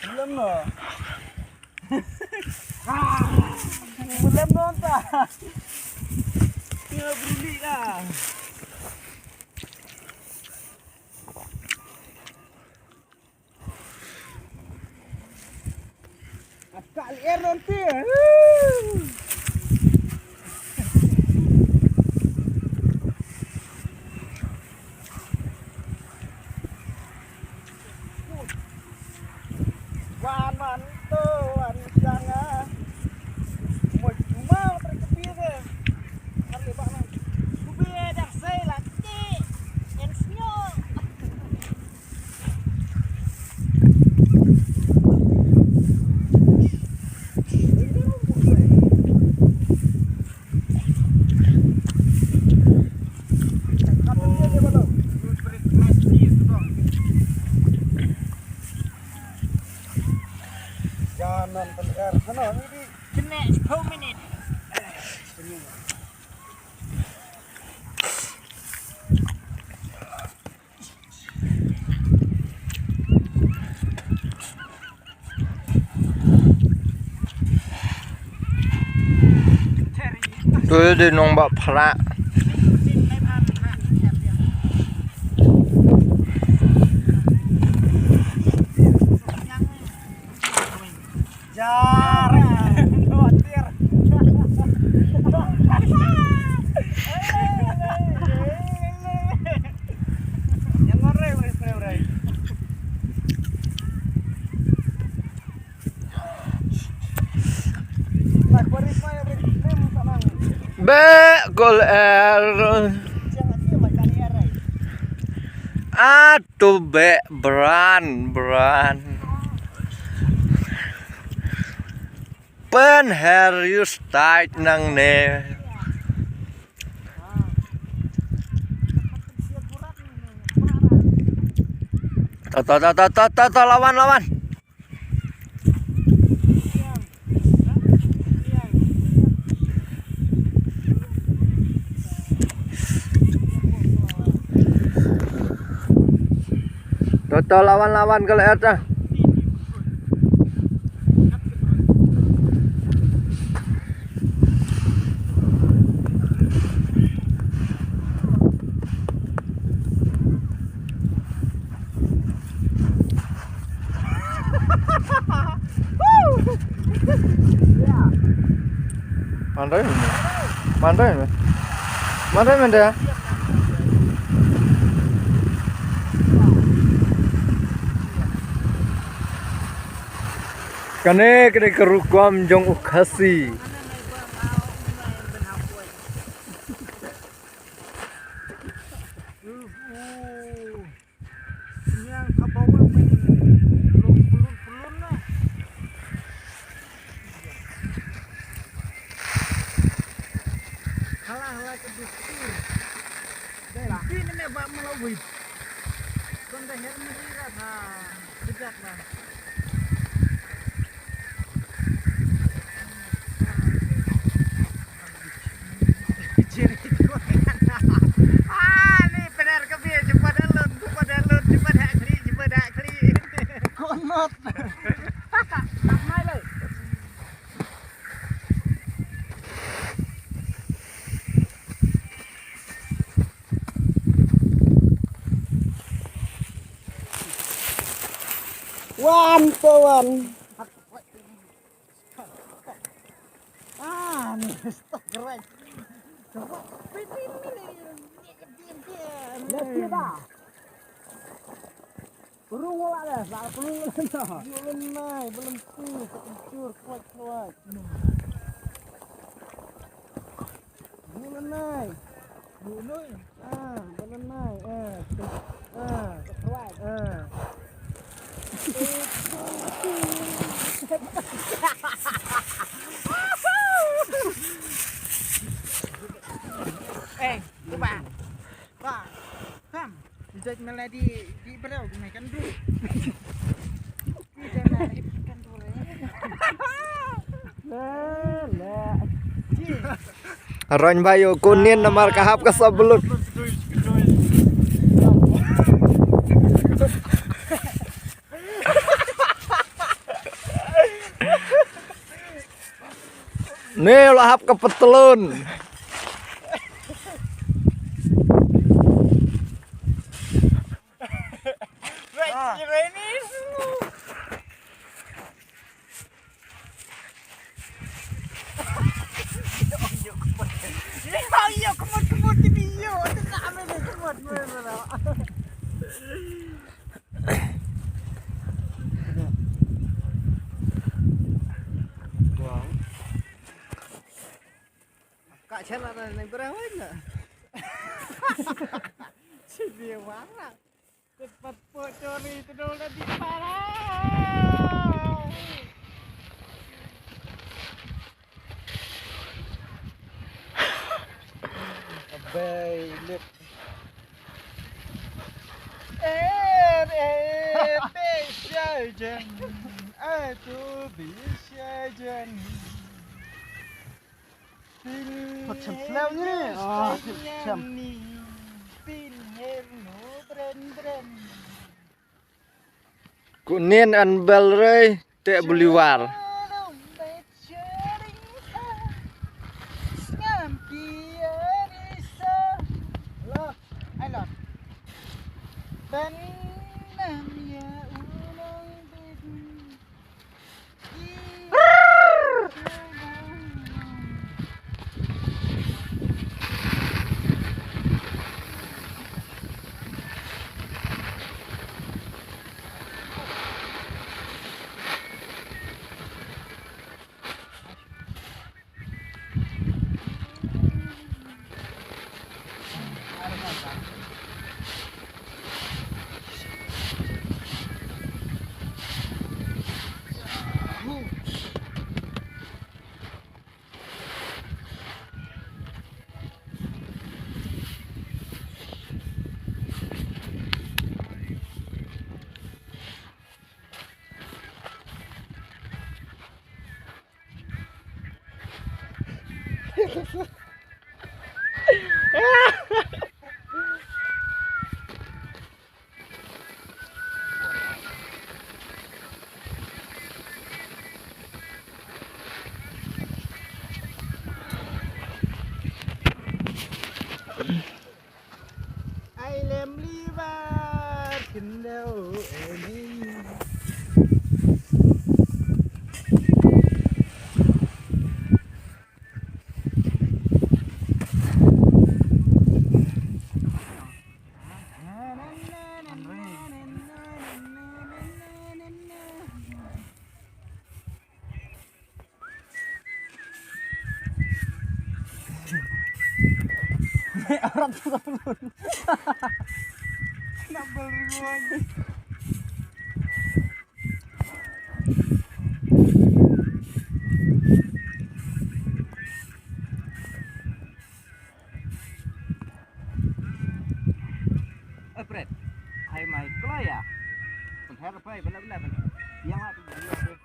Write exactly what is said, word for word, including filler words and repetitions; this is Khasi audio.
Belum no. Ah, belum no ta. Dia beruli lah. Ap ka lier nanti. Wan, wan, to, wan, janga. Moi, cuma, terkepir, eh. Nanti, Pak, nang. Kubie dah saya lagi. Yang senyum. Jangan teler. Sana, ini. Kena sepuluh minit. Tu di nong bak phra. Jar. Khawatir. Yang ngorek, ngorek, ngorek. Be kol er. Atu be bran bran. Pen her you stait nang ne. To to to to to to lawan lawan. To to lawan lawan kal er ta. Mandai mana? Mandai mana? Mandai mana? Kane kane ka rukom jong u Khasi. Yang ka bawah main long pelun-pelun lah. Halah halah ke dustur. Dai lah. Ini me bak melawit. Kon dah her mesti lah ha. Sejak lah. Ah, ni benar ke biar jumpa dalut, jumpa dalut, jumpa dak kli, jumpa dak kli. Konot. Tak mai lai. One for one. Ah, ni stok gerai. Pin, pin, pin, ni. Let's see dah. Rung wala dah, sa rung wala dah. Belum naik, belum tu, kencur, kuat, kuat. Belum naik. Belum naik. Ah, balon nai, eh. Ah, ah. Eh, cuba. Ba, kam. Judge melody di berau dengan kan dulu. Rong ba ïoh kunin namar ka hap ka sablut. Ni lah hap ka patlun. Ka chen la na nang berang wai na. Sini wala. Ket pat po chori tu dol na di para. Abai lip. Eh, eh, be shajan. Eh, tu be shajan. Macam selau ni. Ah, macam. Kunin an bel rei te beliwar. Ai lem libar kendau eni. Arab tu tak perlu. Nak beli lagi. Eh, Pret. Hai mai kloi ya. Pynher pai bela bela bela. Yang lah tu.